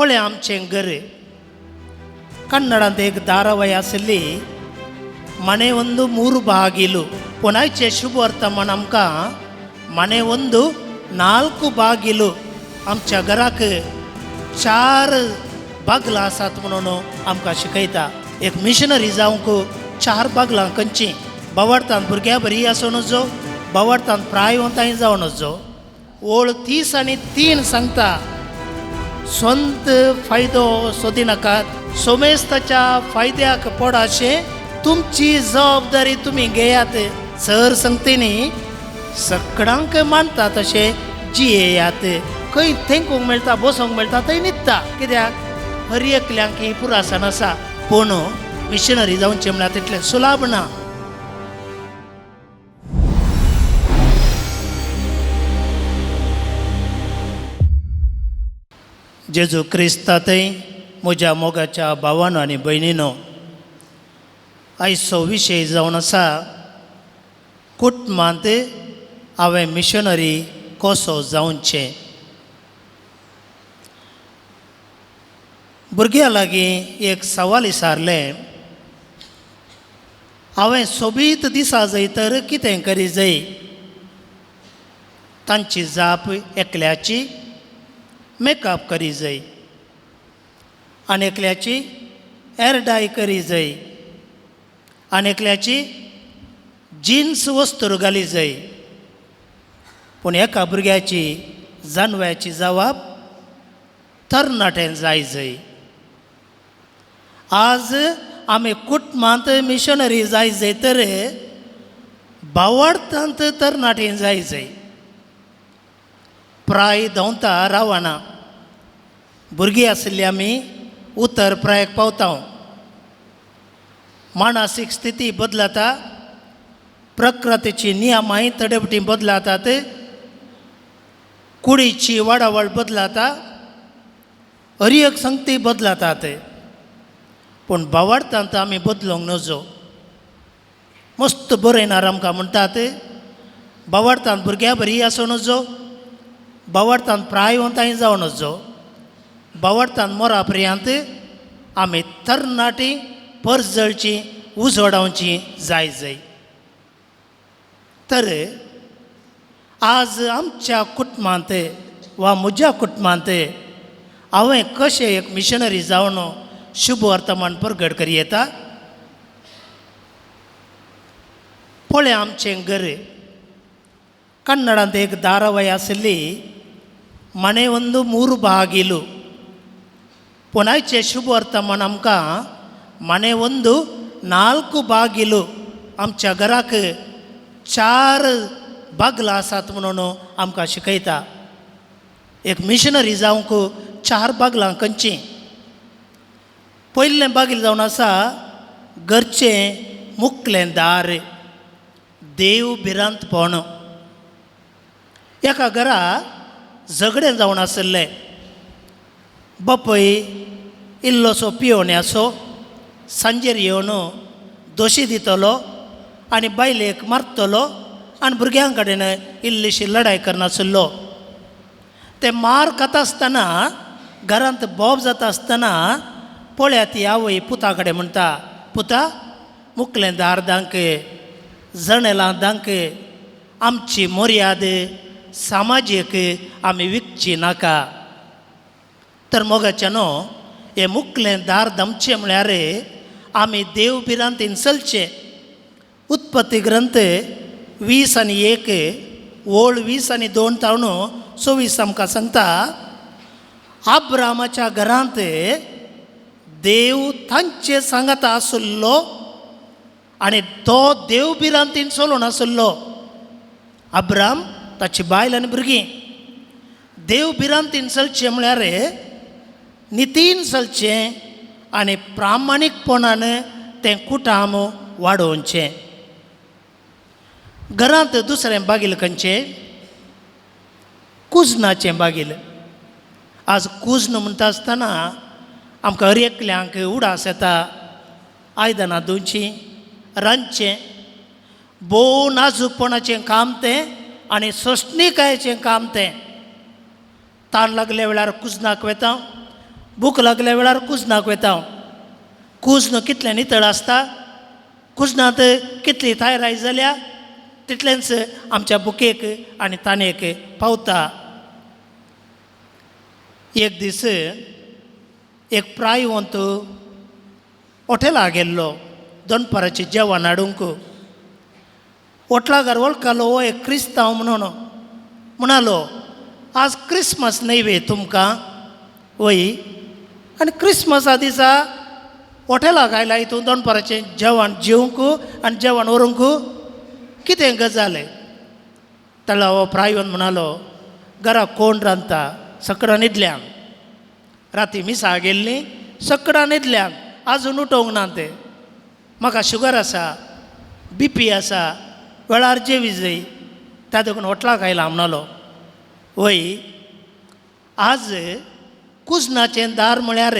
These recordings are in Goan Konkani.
पळय आमचें घर. कन्नडांत एक धारावाही आशिल्ली मने ಒಂದು ಮೂರು ಬಾಗಿಲು. पूण आयचें शुभ वर्तमान आमकां मने ಒಂದು ನಾಲ್ಕು बागिलू. आमच्या घराक चार बागलां आसात म्हणून आमकां शिकयता. एक मिशनरी जावंक चार बागलां खंयचीं? बावडतान भुरग्या बरी आसूं नजो, बावडतान प्रायवंताय जावं नजो. ओळ 30 आनी 3 सांगता, स्वंत फायदो सोदिनाकात, सोमेस्ताच्या फायद्याक पडाशें तुमची जबाबदारी तुमी घेयात. सर संगतीनी सगळ्यांक मानता तशें जियेयात. खंय थेंकूंक मेळटा, बसोंक मेळटा थंय न्हिदता. कित्याक हर एकल्यांक ही पुरासन आसा. पूण मिशनरी जावचें म्हळ्यार तितलें सुलाभ ना. जेजू क्रिस्तांतय म्हज्या मोगाच्या भावानो आनी भयणीनो, आयचो विशय जावन आसा कुटुंबांत हांवें मिशनरी कसो जावचें. भुरग्यां लागीं एक सवाल विचारलें, हांवें सोबीत दिसा जाय तर कितें करी जाय? तांची जाप, एकल्याची मेकअप करी जाय आनी एकल्याची हेर डाय करी जाय आनी एकल्याची जिन्स वस्तूर घाली जाय. पूण एका भुरग्याची जानव्याची जवाब तरणाटें जाय जाय. आज आमी कुटुंबांत मिशनरी जाय जाय तर भावार्थांत तरणाटें जाय जाय. प्राय धांवता रावना. भुरगीं आशिल्ली आमी उतर प्रायक पावता. मानसीक स्थिती बदलता, प्रकृतीची नियमांय थोडे बदलतात, कुडीची वाडावळ बदलता, हर एक संगती बदलतात. पूण भावार्थांत आमी बदलूंक नजो. मस्त बरयणार आमकां म्हणटात, भावार्थांत भुरग्या बरी आसूं नजो, भावार्थांत प्रायवंताय जावं नजो, भावार्थांत मोरा पर्यंत आमी तरणाटी परजळची उजवाडावची जाय जाय. तर आज आमच्या कुटुंबांत वा म्हज्या कुटुंबांत हांवें कशें एक मिशनरी जावन शुभ वर्तमान परगट करी येता? पळय आमचें घर. कन्नडांत एक धारावाही आशिल्ली मने ಒಂದು ಮೂರು ಬಾಗಿಲು. पूण आयचें शुभ वर्तमान आमकां मने ಒಂದು ನಾಲ್ಕು बागिलू. आमच्या घराक चार बागलां आसात म्हणून आमकां शिकयता. एक मिशनरी जावंक चार बागलां खंयचीं? पयलें बागील जावन आसा घरचें मुकलें दार, देव भिरांतपण. एका घरा झगडें जावन आशिल्लें. बापूय इल्लोसो पियोण्याचो, सांजेर येवन दोशी दितलो आनी बायलेक मारतलो आनी भुरग्यां कडेन इल्लीशी लडाय करनाशिल्लो. ते मार खाता आसतना, घरांत बोब जाता आसतना पळयात ती आवय पुता कडेन म्हणटा, पुता मुकलें दार दांक, जनेलां दांक, आमची मर्याद सामाजीक आमी विकची नाका. तर मोगाच्यानो, हें मुकलें दार दामचें म्हळ्यार आमी देव भिरांतीन चलचें. उत्पत्ती ग्रंथ 20 आनी 1 ओळ 20 आनी 2 तावन 24 आमकां सांगता, आब्रामाच्या घरांत देव तांचे सांगाता आशिल्लो आनी तो देव भिरांतीन चलोवन आशिल्लो. अब्राम, ताची बायल आनी भुरगीं. देव भिरांतीन चलचें म्हळ्यार नितीन चलचें आनी प्रामाणीकपणान तें कुटाम वाडोवचें. घरांत दुसरें बागील खंयचें? कुजनाचें बागील. आज कुज्न म्हणटा आसतना आमकां हर एकल्यांक उडास येता. आयदनां धुवचीं, रांदचें, भोव नाजूकपणाचें काम तें आनी सोंसणीकायेचें काम तें. ताण लागल्या वेळार कुजनाक वेता, भूक लागल्या वेळार कुजनाक वता. कुज्न कितलें नितळ आसता, कुजनांत कितली थायराय जाल्या तितलेंच आमच्या भुकेक आनी तानेक पावता. एक दीस एक प्रायवंत हॉटेला गेल्लो दनपाराचें जेवण हाडूंक. होटलागार वळखलो हो एक क्रिस्तांव म्हणून. म्हणालो, आज क्रिसमस न्हय वे तुमकां? वय, आनी क्रिसमसा दिसा हॉटेलाक आयला हितून दनपाराचें जेवण जेवंक आनी जेवण व्हरूंक कितें गजाल? तळो हो प्रायवन म्हणालो, घरा कोण रांदता? सकडां न्हिदल्यान, राती मिसा गेल्ली, सकडां न्हिदल्यान, आजून उठोवंक ना ते. म्हाका शुगर आसा, बीपी आसा, वेळार जेवी जाय, त्या देखून हॉटलाक आयला म्हणालो. वय, आज कुजनाचें दार म्हळ्यार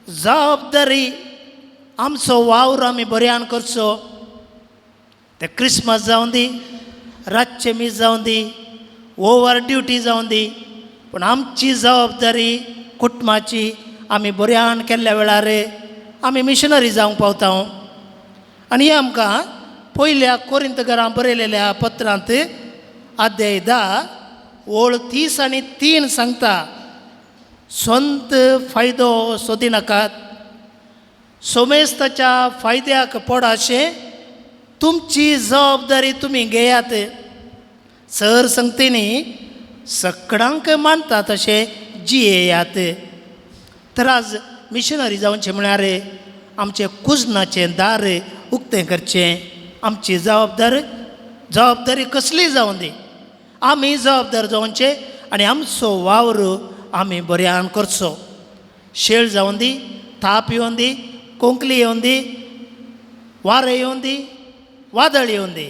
जबाबदारी. आमचो वावर आमी बऱ्यान करचो. ते क्रिसमस जावं दी, रातचें मीस जावं दी, ओवर ड्युटी जावं दी, पूण आमची जबाबदारी कुटुंबाची आमी बऱ्यान केल्ल्या वेळार आमी मिशनरी जावंक पावता. आनी हें आमकां पयल्या कोरिंत घरां बरयलेल्या पत्रांत अध्याय 10 ओळ 30 आनी 3 सांगता, स्वंत फायदो सोदिनाकात, सोमेस्ताच्या फायद्याक पडाशें तुमची जबाबदारी तुमी घेयात. सर संगतीनी सकडांक मानता तशें जियेयात. तर आज मिशनरी जावचें म्हळ्यार आमचें कुजनाचें दार उक्तें करचें. आमची जबाबदारी कसली जावं दी, आमी जबाबदार जावचें आनी आमचो वावर आमी बऱ्यान करचो. शेळ जावं दी, ताप येवन दी, कोंकली येवन दी, वारें येवन दी, वादळ येवन दी,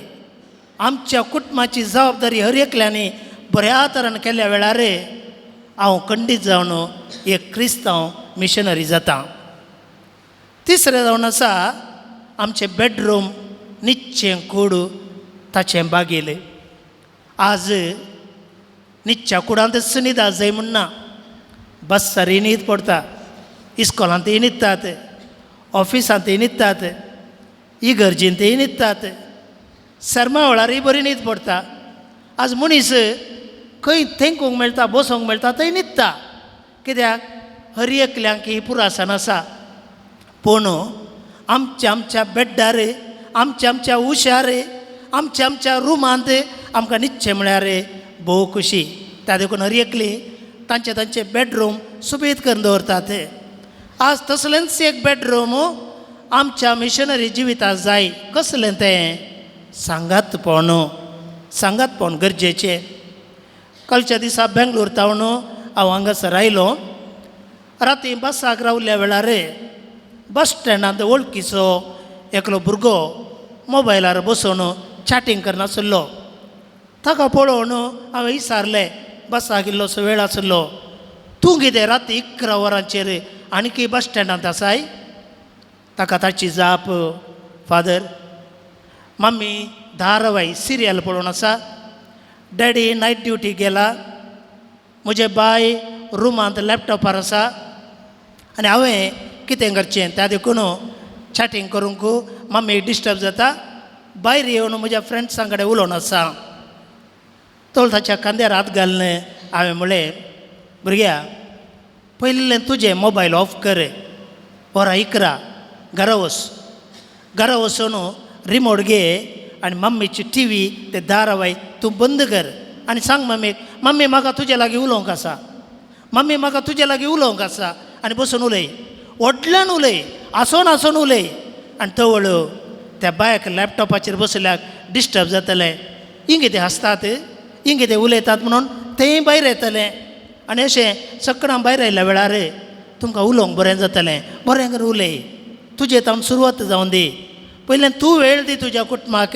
आमच्या कुटुंबाची जबाबदारी हर एकल्यांनी बऱ्या तरान केल्ल्या वेळार हांव खंडीत जावन एक क्रिस्तांव मिशनरी जाता. तिसरें जावन आसा आमचें बेडरूम, न्हिदचें कूड, ताचें बागेल. आज न्हिदच्या कुडांतच न्हिदा जाय म्हण ना, बस्सारय न्हीद पडटा, इस्कोलांतय न्हिदतात, ऑफिसांतय न्हिदतात, इगर्जींतय न्हिदतात, सर्मा वेळारय बरी न्हीद पडटा. आज मनीस खंय तेंकूंक मेळटा, बसोंक मेळटा थंय न्हिदता. कित्याक हर एकल्यांक ही पुरासन आसा. पूण आमच्या आमच्या बेड्डार, आमच्या आमच्या उशार, आमच्या आमच्या रुमांत आमकां न्हिदचें म्हळ्यार भोव खुशी. त्या देखून हर एकली तांचे तांचे बेडरूम सुबेद करून दवरतात. आज तसलेंच एक बेडरूम आमच्या मिशनरी जिविताक जाय. कसलें तें? सांगात पळोवन, सांगात पळोवन गरजेचें. कालच्या दिसा बेंगलोर तावन हांव हांगासर आयलो. राती बसाक रावल्या वेळार बस स्टँडांत वळखीचो एकलो भुरगो मोबायलार बसून चॅटींग करनासलो. ताका पळोवन हांवें विचारलें, बसाक इल्लोसो वेळ आसलो, तूं कितें राती 11 वरांचेर आणकी बस स्टँडांत आसाय? ताका ताची जाप, फादर, मम्मी धारावाही सिरियल पळोवन आसा, डॅडी नायट ड्युटी गेला, म्हजें बाय रुमांत लॅपटॉपार आसा आनी हांवें कितें करचें? त्या देखून चॅटींग करूंक मम्मी डिस्टर्ब जाता, भायर येवन म्हज्या फ्रेंड्सां कडेन उलोवन आसा. तो ताच्या खांद्यार हात घालून हांवें म्हणलें, भुरग्या, पयलें तुजें मोबायल ऑफ कर, वरां 11 घरा वच, घरा वचून रिमोट घे आनी मम्मीची टी व्ही ते धारावाही तूं बंद कर आनी सांग मम्मीक, मम्मी म्हाका तुजे लागीं उलोवंक आसा, मम्मी म्हाका तुजे लागीं उलोवंक आसा, आनी बसून उलय, व्हडल्यान उलय, हांसोन हांसोन उलय. आनी तवळ त्या बायक लॅपटॉपाचेर बसल्याक डिस्टर्ब जातलें, हिंग कितें हांसतात, हिंग कितें उलयतात म्हणून तेंय भायर येतलें. आनी अशें सकडां भायर आयल्या वेळार तुमकां उलोवंक बरें जातलें. बरें कर उलय, तुजें तावन सुरवात जावं दी. पयलें तूं वेळ दी तुज्या कुटुंबाक,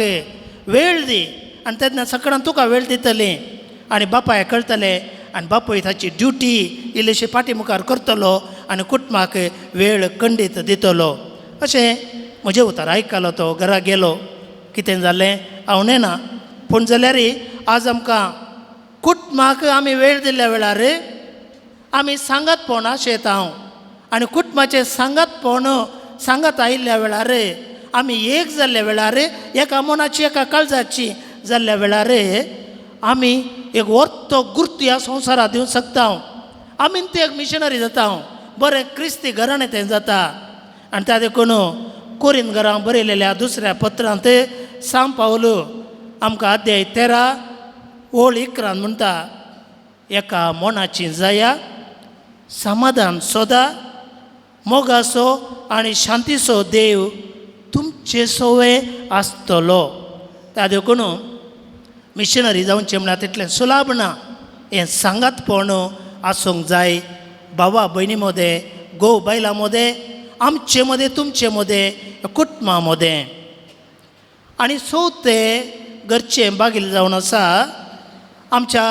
वेळ दी, आनी तेन्ना सकडां तुका वेळ दितलीं आनी बापायक कळटलें आनी बापूय ताची ड्युटी इल्लीशी फाटी मुखार करतलो आनी कुटुंबाक वेळ खंडीत दितलो. अशें म्हजें उतर आयकलो तो घरा गेलो. कितें जालें हांव नेणा, पूण जाल्यार आज आमकां कुटुंबाक आमी वेळ दिल्ल्या वेळार आमी सांगातपण आशेता हांव आनी कुटुंबाचें सांगातपण सांगात आयिल्ल्या वेळार आमी एक जाल्ल्या वेळार एका मनाची एका काळजाची जाल्ल्या वेळार आमी एक वर्तो गुर्त ह्या संवसाराक दिवंक शकता. आमी ते एक मिशनरी जाता, बरें क्रिस्ती घराणें तें जाता. आनी त्या देखून कोरीन घरां बरयलेल्या दुसऱ्या पत्रांत सांव पावल आमकां अध्याय 13 ओळ 11 म्हणटा, एका मनाची जाया, समाधान सोदा, मोगाचो आनी शांतीचो देव तुमचे सोवे आसतलो. त्या देखून मिशनरी जावचें म्हळ्यार तितलें सुलाभ ना, हें सांगातपण आसूंक जाय भावा भयणी मदें, घोव बायलां मदें, आमचे मदें, तुमचे मदें, कुटुंबा मदें. आनी चवथें घरचें बागील जावन आसा आमच्या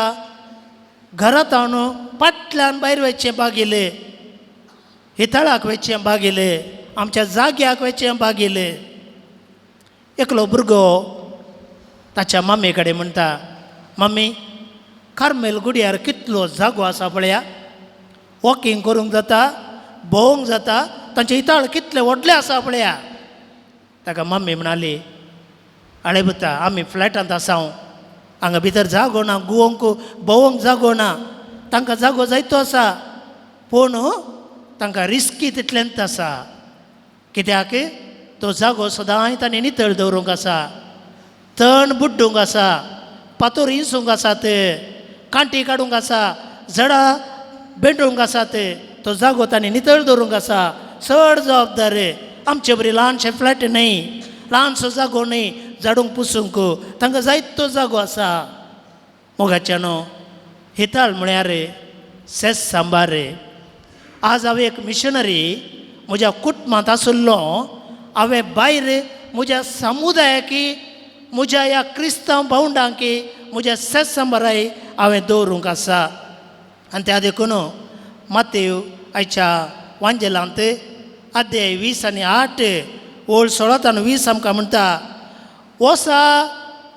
घरांत हांव फाटल्यान भायर वयचें बागील, हितळाक वयचें बागील, आमच्या जाग्याक वयचें बागील. एकलो भुरगो ताच्या मम्मी कडेन म्हणटा, मम्मी कार्मेल गुड्यार कितलो जागो आसा पळया, वॉकींग करूंक जाता, भोंवंक जाता, तांचे हिताळ कितले व्हडले आसा पळया. ताका मम्मी म्हणाली, आळे पुता आमी फ्लॅटांत आसा, हांगा भितर जागो ना, गुवोंक भोंवंक जागो ना, तांकां जागो जायतो आसा पूण तांकां रिस्की तितलेंच आसा, कित्याक तो जागो सदांय तांणी नितळ दवरूंक आसा, तण बुड्डूंक आसा, पातोर इंसूंक आसात, कांटी काडूंक आसा, झाडां बेंडूंक आसात, तो जागो तांणी नितळ दवरूंक आसा. चड जबाबदार. आमचे बरी ल्हानशें फ्लॅट न्हय, ल्हानसो जागो न्हय झाडूंक पुसूंक, तांकां जायतो जागो आसा. मोगाच्यानो हिताळ म्हळ्यार सेस सांबार. आज हांव एक मिशनरी म्हज्या कुटुंबांत आशिल्लो, हांवें भायर म्हज्या समुदायाकी, म्हज्या ह्या क्रिस्तांव भावंडांकी म्हज्या सेस सांबाराय हांवें दवरूंक आसा. आनी त्या देखून मातेव आयच्या वांजेलांत अध्याय 20 आनी 8 ओळ 16 आनी 20 आमकां म्हणटा, वसा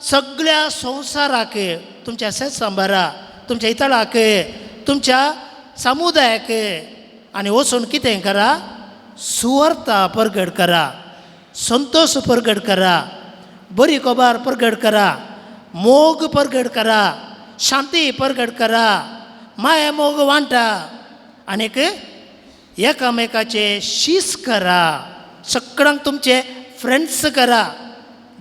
सगळ्या संवसाराक, तुमच्या सेस सांबारा, तुमच्या हितळाक, तुमच्या समुदायाक, आनी वचून कितें करा, सुवार्ता परगट करा, संतोश परगट करा, बरी खबर परगट करा, मोग परगट करा, शांती परगट करा, माया मोग वांटा, आनीक एकामेकाचे शीस करा, सगळ्यांक तुमचे फ्रेंड्स करा.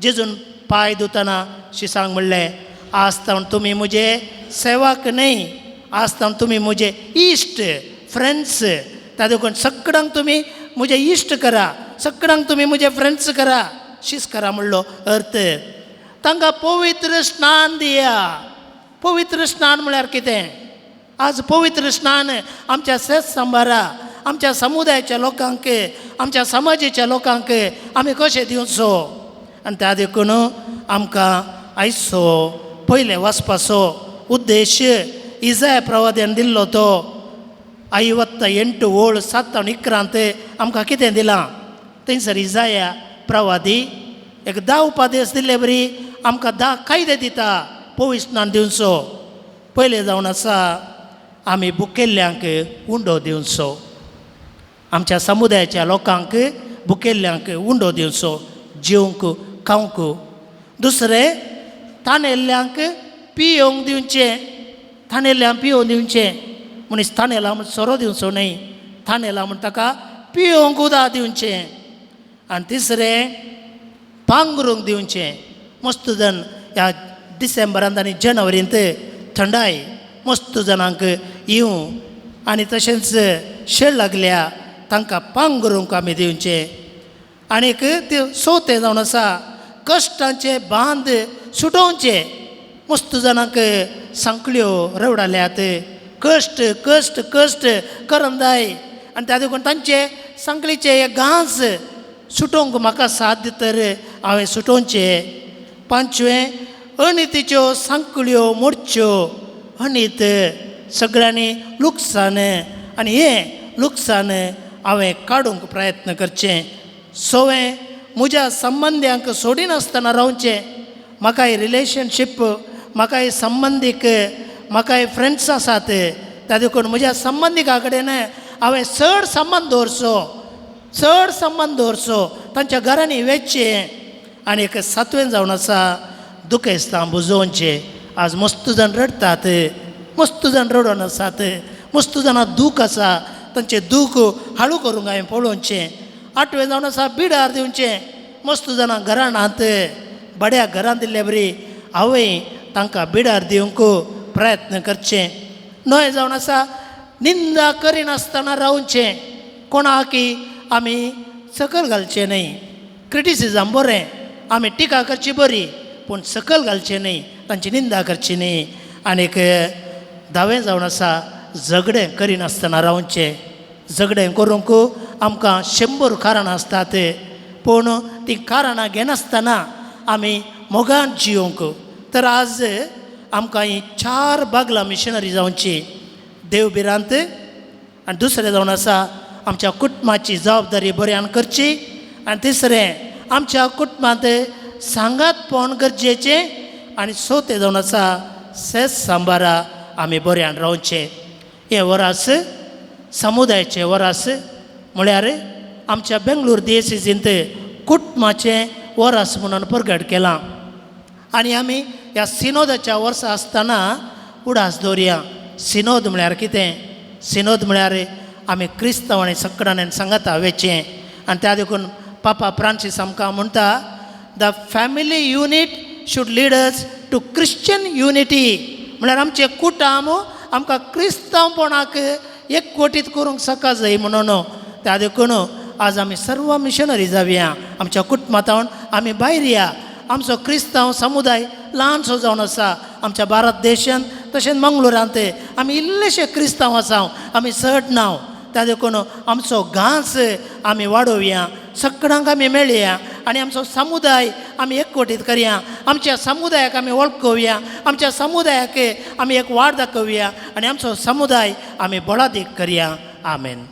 जेजून पांय धुतना शिसांक म्हणलें, आज तावन तुमी म्हजे सेवाक न्हय, आज तावन तुमी म्हजे इश्ट फ्रेंड्स. त्या देखून सगळ्यांक तुमी म्हजे इश्ट करा, सगळ्यांक तुमी म्हजे फ्रेंड्स करा, शीस करा म्हणलो अर्थ. तांकां पवित्र स्नान दिया. पवित्र स्नान म्हळ्यार कितें? आज पवित्र स्नान आमच्या सेस सांबारा, आमच्या समुदायाच्या लोकांक, आमच्या समाजेच्या लोकांक आमी कशें दिवचो? आनी त्या देखून आमकां आयचो पयलें वाचपाचो उद्देश इजाय प्रवाद्यान दिल्लो तो 58 ओळ 7 आनी 11 आमकां कितें दिलां? थंयसर इजाया प्रवादी एक 10 उपदेश दिल्ले बरी आमकां 10 कायदे दिता पवित्र स्नान दिवचो. पयलें जावन आसा आमी भुकेल्ल्यांक उंडो दिवचो, आमच्या समुदायाच्या लोकांक भुकेल्ल्यांक उंडो दिवचो, जेवंक खावंक. दुसरें ताणेल्ल्यांक पियोवंक दिवचें, ताणेल्ल्यांक पियोवंक दिवचें. मनीस ताणेला म्हण सोरो दिवचो न्हय, ताणेला म्हण ताका पियोवंक उदक दिवचें. आनी तिसरें पांगरूंक दिवचें. मस्त जण ह्या डिसेंबरांत आनी जानेवारींत थंडाय मस्त जाणांक येवं आनी तशेंच शेळ लागल्या तांकां पांगरूंक आमी दिवचें. आनीक ते चवथें जावन आसा कश्टांचे बांद सुटोवचे. मस्त जाणांक सांकळ्यो रवडाल्यात, कश्ट कश्ट कश्ट करंदाय जाय आनी त्या देखून तांचे सांकळीचे गांज सुटोवंक म्हाका साथ तर हांवें सुटोवचें. पांचवें अनितीच्यो सांकळ्यो मोडच्यो. अनीत सगळ्यांनी लुकसाण आनी हें लुकसाण हांवें काडूंक प्रयत्न करचें. सवें म्हज्या संबंद्यांक सोडिनासतना रावचें. म्हाका रिलेशनशीप, म्हाका संबंदीक, म्हाका फ्रेंड्स आसात, त्या देखून म्हज्या संबंदिका कडेन हांवें चड संबंद दवरचो, चड संबंद दवरचो, तांच्या घरांनी वेचचें. आनी एक सातवें जावन आसा दुखेस्तां बुजोवचें. आज मस्त जाण रडटात, मस्त जाण रडोन आसात, मस्त जाणां दूख आसा, तांचें दूख हाळू करूंक हांवें पळोवचें. आठवें जावन आसा बिडार दिवचें. मस्त जाणां घराणांत बड्या घरांत दिल्ले बरी हांवें तांकां बिडार दिवंक प्रयत्न करचें. णवें जावन आसा निंदा करिनासतना रावचें. कोणाकी आमी सकयल घालचें न्हय. क्रिटिसिजम बरें, आमी टिका करची बरी, पूण सकयल घालचें न्हय, तांची निंदा करची न्हय. आनीक धावें जावन आसा झगडें करिनासतना रावचें. झगडें करूंक आमकां 100 कारणां आसतात, पूण तीं कारणां घेनासतना आमी मोगान जियोवंक. तर आज आमकां ही 4 बागलां मिशनरी जावची, देव भिरांत, आनी दुसरें जावन आसा आमच्या कुटुंबाची जबाबदारी बऱ्यान करची, आनी तिसरें आमच्या कुटुंबांत सांगातपण गरजेचें, आनी चवथें जावन आसा सेस सांबारा आमी बऱ्यान रावचें. हें वरास समुदायाचें वरास म्हळ्यार आमच्या बेंगलोर डिएसीसींत कुटुंबाचें वरास म्हणून परगट केलां. आनी आमी ह्या सिनोदाच्या वर्सा आसतना उडास दवरया. सिनोद म्हळ्यार कितें? सिनोद म्हळ्यार आमी क्रिस्तांव आनी सकडान सांगाता वेचें. आनी त्या देखून पापा फ्रांसीस आमकां म्हणटा, the family unit should lead us to Christian unity. म्हळ्यार आमचें कुटुंब आमकां क्रिस्तांवपणाक एकवटीत करूंक सका जाय म्हणून. त्या देखून आज आमी सर्व मिशनरी जावया, आमच्या कुटुंबांत आमी भायर या. आमचो क्रिस्तांव समुदाय ल्हानसो जावन आसा आमच्या भारत देशांत, तशेंच मंगळुरांत आमी इल्लेशे क्रिस्तांव आसा, आमी चड ना. त्या देखून आमचो घांस आमी वाडोवया, सगळ्यांक आमी मेळया आनी आमचो समुदाय आमी एकवटीत करया. आमच्या समुदायाक आमी वळखोवया, आमच्या समुदायाक आमी एक वाड दाखोवया आनी आमचो समुदाय आमी बळादीक करया. आमेन.